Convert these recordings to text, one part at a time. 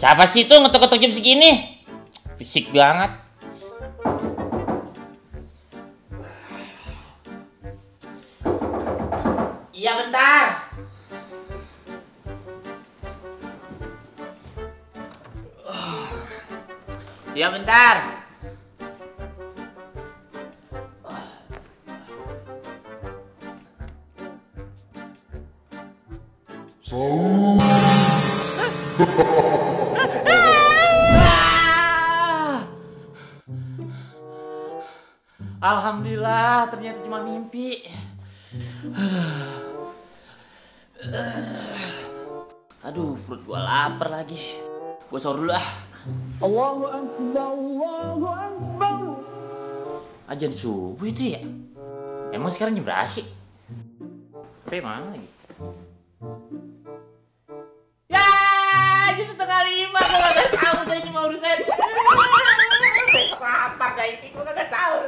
Siapa sih tuh ngetok-ngetok jam segini? Fisik banget. Iya bentar. Iya bentar. Alhamdulillah, ternyata cuma mimpi. Aduh, perut gua lapar lagi. Gua sahur dulu ah. Allahu Akbar, Allahu Akbar. Ajan subuh itu ya? Emang sekarang jam berapa sih? Sampai mana lagi? Ya, jam 4:30. Gua kagak sahur tadi cuma urusan. Besok lapar gak ini, gua kagak sahur.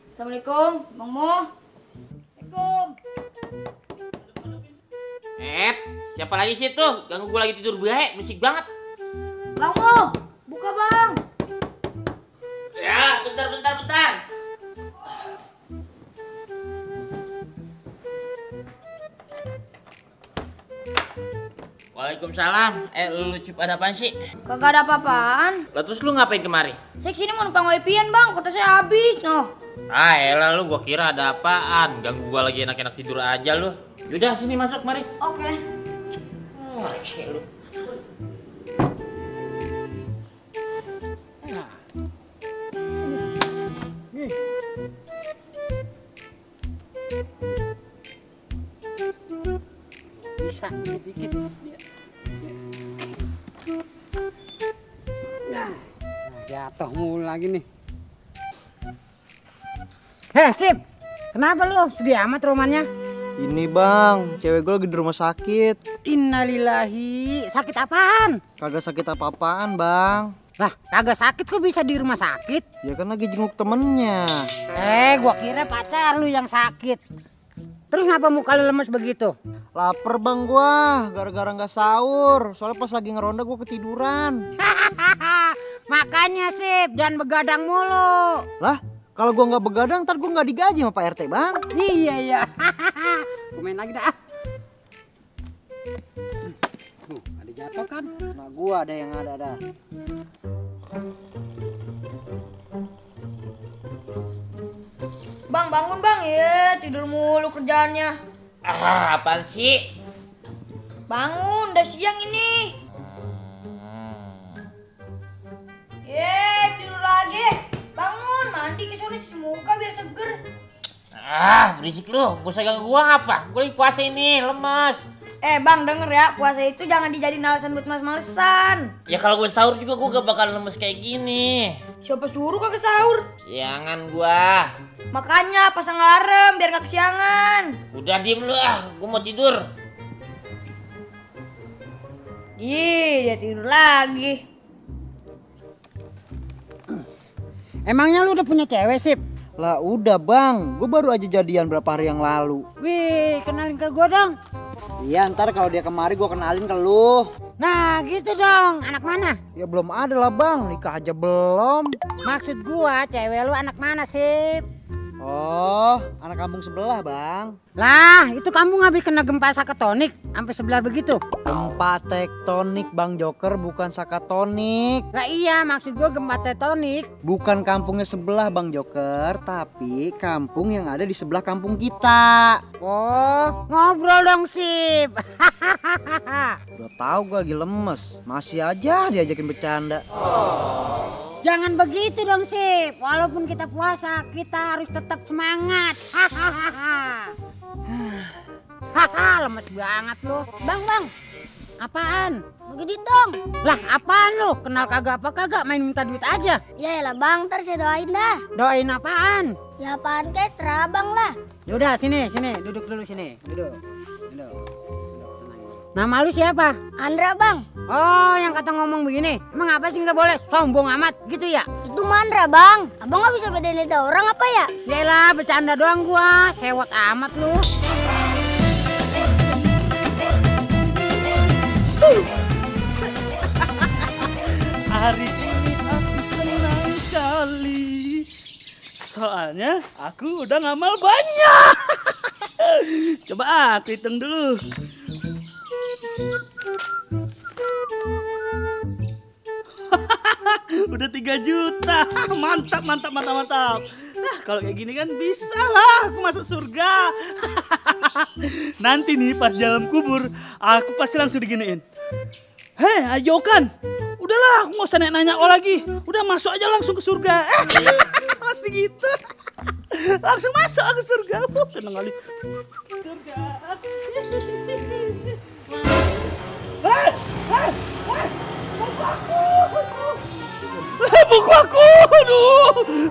Assalamualaikum, Bang Mo. Assalamualaikum. Siapa lagi sih tuh? Ganggu gua lagi tidur bae, berisik banget. Bang Mo, buka Bang. Ya, bentar. Waalaikumsalam. Lu Cip, ada apaan sih? Kagak ada apa-apaan. Lah terus lu ngapain kemari? Saya kesini mau numpang wifi-an Bang, kota saya habis noh. Ah elah lu, gua kira ada apaan. Ganggu gua lagi enak-enak tidur aja lu. Yaudah sini masuk, mari. Oke. Rese lu. Bisa dikit. Nah, jatuh mulu lagi nih. Heh, Sip. Kenapa lu? Sedih amat romannya? Ini bang, cewek gue lagi di rumah sakit. Innalillahi. Sakit apaan? Kagak sakit apa-apaan bang. Lah, kagak sakit kok bisa di rumah sakit? Ya kan lagi jenguk temennya. Gua kira pacar lu yang sakit. Terus ngapa muka lu lemes begitu? Laper bang gua, gara-gara nggak sahur. Soalnya pas lagi ngeronda gua ketiduran. Makanya Sip, jangan begadang mulu. Lah, kalau gua nggak begadang, ntar gua nggak digaji sama Pak RT bang. Iya ya. Gua main lagi dah. Ada jatuh kan? Nah gua ada yang ada dah. Bang, bangun Bang ya, tidur mulu kerjaannya. Ah, apaan sih? Bangun, udah siang ini. Tidur lagi. Bangun, mandi ke sana cuci muka biar seger. Ah, berisik lu. Gua usah ganggu gua apa? Gua lagi puasa ini, lemas. Bang, denger ya, puasa itu jangan dijadiin alasan buat males-malesan. Ya kalau gua sahur juga gua gak bakal lemes kayak gini. Siapa suruh kagak sahur? Siangan gua. Makanya pasang alarm biar gak kesiangan. Udah diem lu ah, gua mau tidur. Ih, dia tidur lagi. Emangnya lu udah punya cewek Sip? Lah udah bang, gua baru aja jadian berapa hari yang lalu. Wih, kenalin ke gua dong. Iya ntar kalau dia kemari gua kenalin ke lu. Nah gitu dong, anak mana? Ya belum ada lah bang, nikah aja belum. Maksud gua cewek lu anak mana Sip? Oh, anak kampung sebelah bang. Lah, itu kampung habis kena gempa sakatonik sampai sebelah begitu. Gempa tektonik bang Joker, bukan sakatonik. Lah iya, maksud gua gempa tektonik. Bukan kampungnya sebelah bang Joker, tapi kampung yang ada di sebelah kampung kita. Oh, ngobrol dong Sip. Udah tahu gue lagi lemes, masih aja diajakin bercanda. Jangan begitu dong Sip. Walaupun kita puasa, kita harus tetap semangat. Hahaha, lemes banget lu. Bang, Apaan? Bagi duit dong. Lah apaan lu? Kenal kagak apa kagak main minta duit aja. Ya elah bang, ntar saya doain dah. Doain apaan? Ya apaan kes, terserah abang lah. Yaudah sini, duduk dulu sini. Duduk. Nama lu siapa? Andra bang. Oh, yang kata ngomong begini. Emang apa sih nggak boleh? Sombong amat gitu ya? Itu Mandra bang. Abang nggak bisa bedain lidah orang apa ya? Yaelah, bercanda doang gua. Sewot amat lu. Hari ini aku senang sekali. Soalnya aku udah ngamal banyak. Coba aku hitung dulu. Udah 3 juta. Mantap. Kalau kayak gini kan bisa lah aku masuk surga. Nanti nih pas dalam kubur aku pasti langsung diginiin. Hei ayokan, udahlah aku nggak usah nanya lagi. Udah masuk aja langsung ke surga. Pasti gitu. Langsung masuk aku surga. Seneng kali. Surga. Buku aku.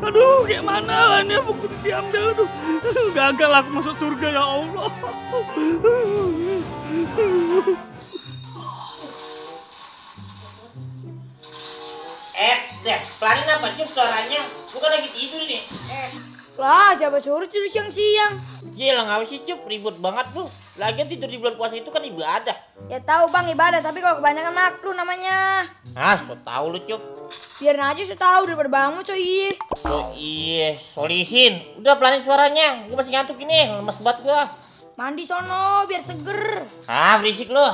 Aduh, kayak mana lah ini buku diambil. Aduh, gagal aku masuk surga ya Allah. Deh, pelanin apa Cup suaranya? Bukan lagi tidur ini. Lah, siapa suruh tidur siang-siang? Gila nggak sih Cup, ribut banget lu. Lagian tidur di bulan puasa itu kan ibadah. Ya tahu bang ibadah, tapi kalau kebanyakan makruh namanya. Ah, so tau lu Cup. Biarin aja so tahu daripada bangun coy. Solisin. Udah pelanin suaranya. Gue masih ngantuk ini, lemes banget gua. Mandi sono biar seger. Ah, berisik lu.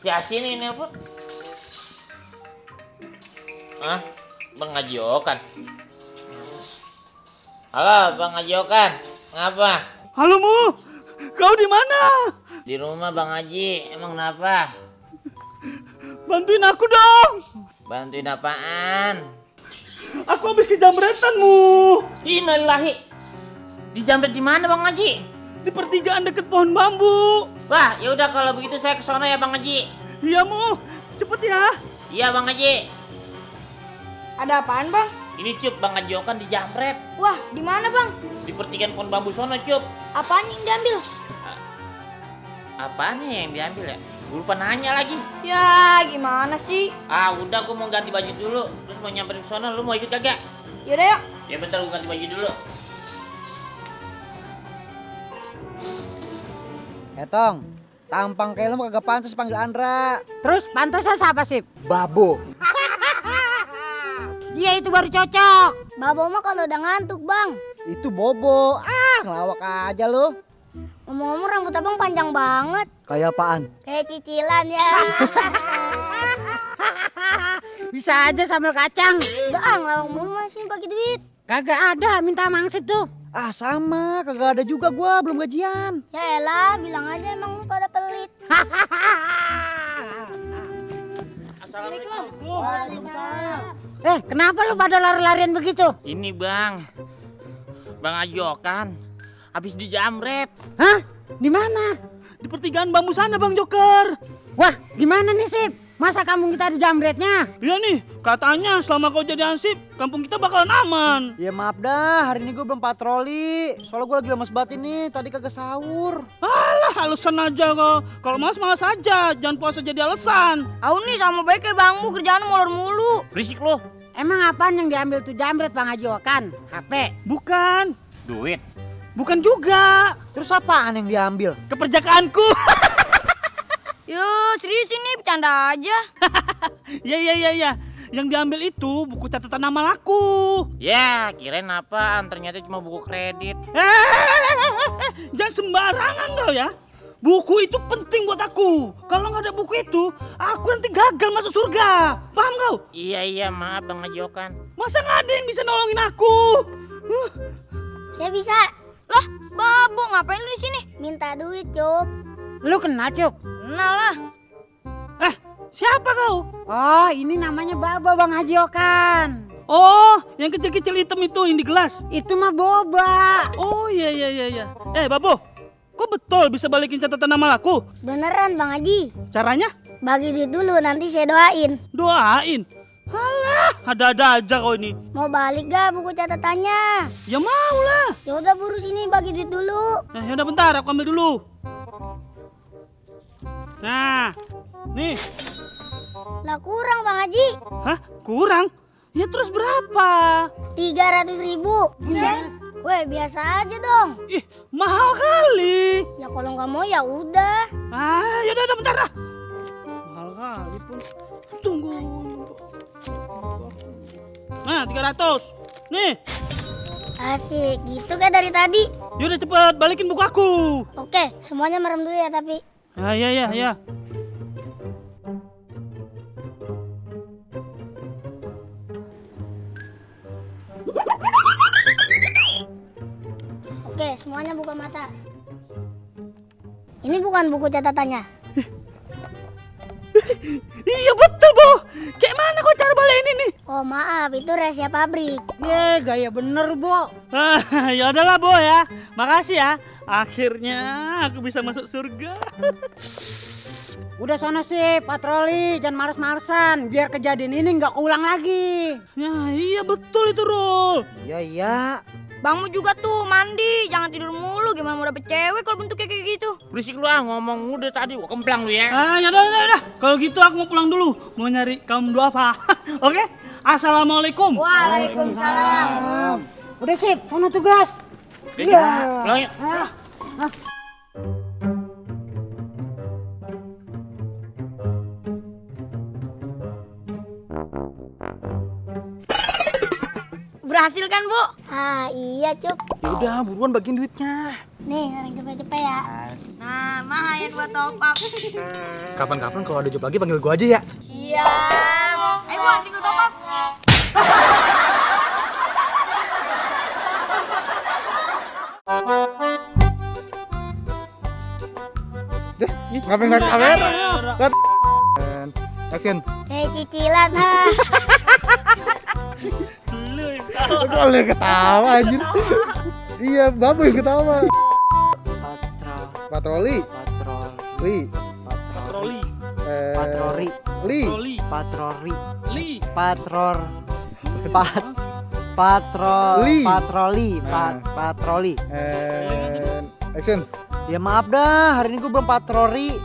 Si Asin ini apa? Bang Haji Okan. Halo, Bang Haji Okan. Ngapa? Halo Mu, kau di mana? Di rumah Bang Haji. Emang kenapa? Bantuin aku dong. Bantuin apaan? Aku habis kejamretan Mu. Innalillahi. Dijamret di mana Bang Haji? Di pertigaan deket pohon bambu. Wah, ya udah kalau begitu saya ke sana ya Bang Haji. Iya Mu, cepet ya. Iya Bang Haji. Ada apaan bang? Ini Cup, Bang Haji Okan dijamret. Wah, di mana bang? Di pertigaan pohon bambu sono Cup. Apanya yang diambil? Apaan yang diambil ya? Gue lupa nanya lagi. Ya, gimana sih? Udah gue mau ganti baju dulu. Terus mau nyamperin ke sana, lu mau ikut kagak? Yaudah yuk. Ya bentar gue ganti baju dulu. Tong, tampang kayak lu kagak pantas panggil Andra. Terus pantasnya siapa sih? Babo. Dia itu baru cocok. Babo mah kalau udah ngantuk bang. Itu Bobo. Ngelawak aja lu. Ngomong-ngomong rambut abang panjang banget. Kayak apaan? Kayak cicilan ya. Bisa aja sambal kacang. Udah ngelawak mulu masih pakai duit. Kagak ada, minta mangsit tuh. Sama, kagak ada juga gua, belum gajian. Ya elah, bilang aja emang lu pada pelit. Assalamualaikum. Kenapa lu pada lari-larian begitu? Ini Bang Haji Okan habis dijamret. Hah? Di mana? Di pertigaan bambu sana Bang Joker. Wah, gimana nih Sip? Masa kampung kita ada jamretnya? Iya nih, katanya selama kau jadi ansip, kampung kita bakalan aman. Ya maaf dah, hari ini gue belum patroli. Soalnya gue lagi lemes banget ini, tadi kagak sahur. Alah, alasan aja kau. Kalau malas aja, jangan puasa jadi alasan. Aku nih sama baik kayak bangmu, kerjaan molor mulu. Berisik lu. Emang apaan yang diambil tuh jamret Bang Haji Okan? HP? Bukan. Duit. Bukan juga. Terus apaan yang diambil? Keperjakaanku. Yuk, serius ini bercanda aja. Ya. Yang diambil itu buku catatan nama aku. Ya, kirain apaan? Ternyata cuma buku kredit. Jangan sembarangan kau ya. Buku itu penting buat aku. Kalau nggak ada buku itu, aku nanti gagal masuk surga. Paham kau? Iya, maaf Bang Haji Okan. Masa nggak ada yang bisa nolongin aku? Saya bisa. Lah, Babo ngapain lu di sini? Minta duit Cup. Lu kena Cup? Kenal lah. Siapa kau? Oh, ini namanya Babo Bang Haji Okan. Oh, yang kecil-kecil hitam itu yang di gelas. Itu mah boba. Oh iya. Babo, kok betul bisa balikin catatan nama aku? Beneran Bang Haji. Caranya? Bagi duit dulu nanti saya doain. Doain. Halah, ada-ada aja kau ini. Mau balik gak buku catatannya? Ya mau lah. Ya udah buru sini bagi duit dulu. Yaudah bentar, aku ambil dulu. Nah, nih. Lah kurang Bang Haji. Hah? Kurang? Ya terus berapa? 300.000. Weh biasa aja dong. Ih, mahal kali. Ya kalau nggak mau ya udah. Ah, yaudah bentar lah. Mahal kali pun. Tunggu. Nah, 300. Nih. Asik, gitu kayak dari tadi. Yaudah cepet balikin buku aku. Oke, semuanya merem dulu ya tapi. Ya. Oke, semuanya buka mata. Ini bukan buku catatannya. Iya betul, Bo. Kayak mana kok cara balikin ini? Oh maaf, itu rahasia pabrik. Gaya bener, Bo. Ya udahlah, Bo ya. Makasih ya. Akhirnya aku bisa masuk surga. Udah sono sih, patroli, jangan males-malesan. Biar kejadian ini nggak keulang lagi. Ya iya betul itu, Rul. Iya. Bangmu juga tuh mandi, jangan tidur mulu. Gimana mau dapet cewek kalau bentuknya kayak gitu? Berisik lu ah, ngomong udah tadi, gua kemplang lu ya. Ah, yaudah. Kalau gitu aku mau pulang dulu. Mau nyari kaum duafa. Oke? Assalamualaikum. Waalaikumsalam. Udah sip, sono tugas. Pulang yuk. Berhasil kan, Bu? Ah iya Cuk. Ya udah, buruan bagiin duitnya. Nih, yang cepet-cepet ya. Nah, mahayan buat top up. Kapan-kapan kalau ada job lagi panggil gua aja ya. Siap. Ayo, Bu, tinggal top up. Ngapain nggak kamera? Action. Cicilan ha. Lu yang tahu. Udah oleh ketawa anjir. Iya, babu yang ketawa. Patroli. Patroli. Patroli. Patroli. Li. Patroli. Patroli. Action. Ya maaf dah, hari ini gue belum patroli.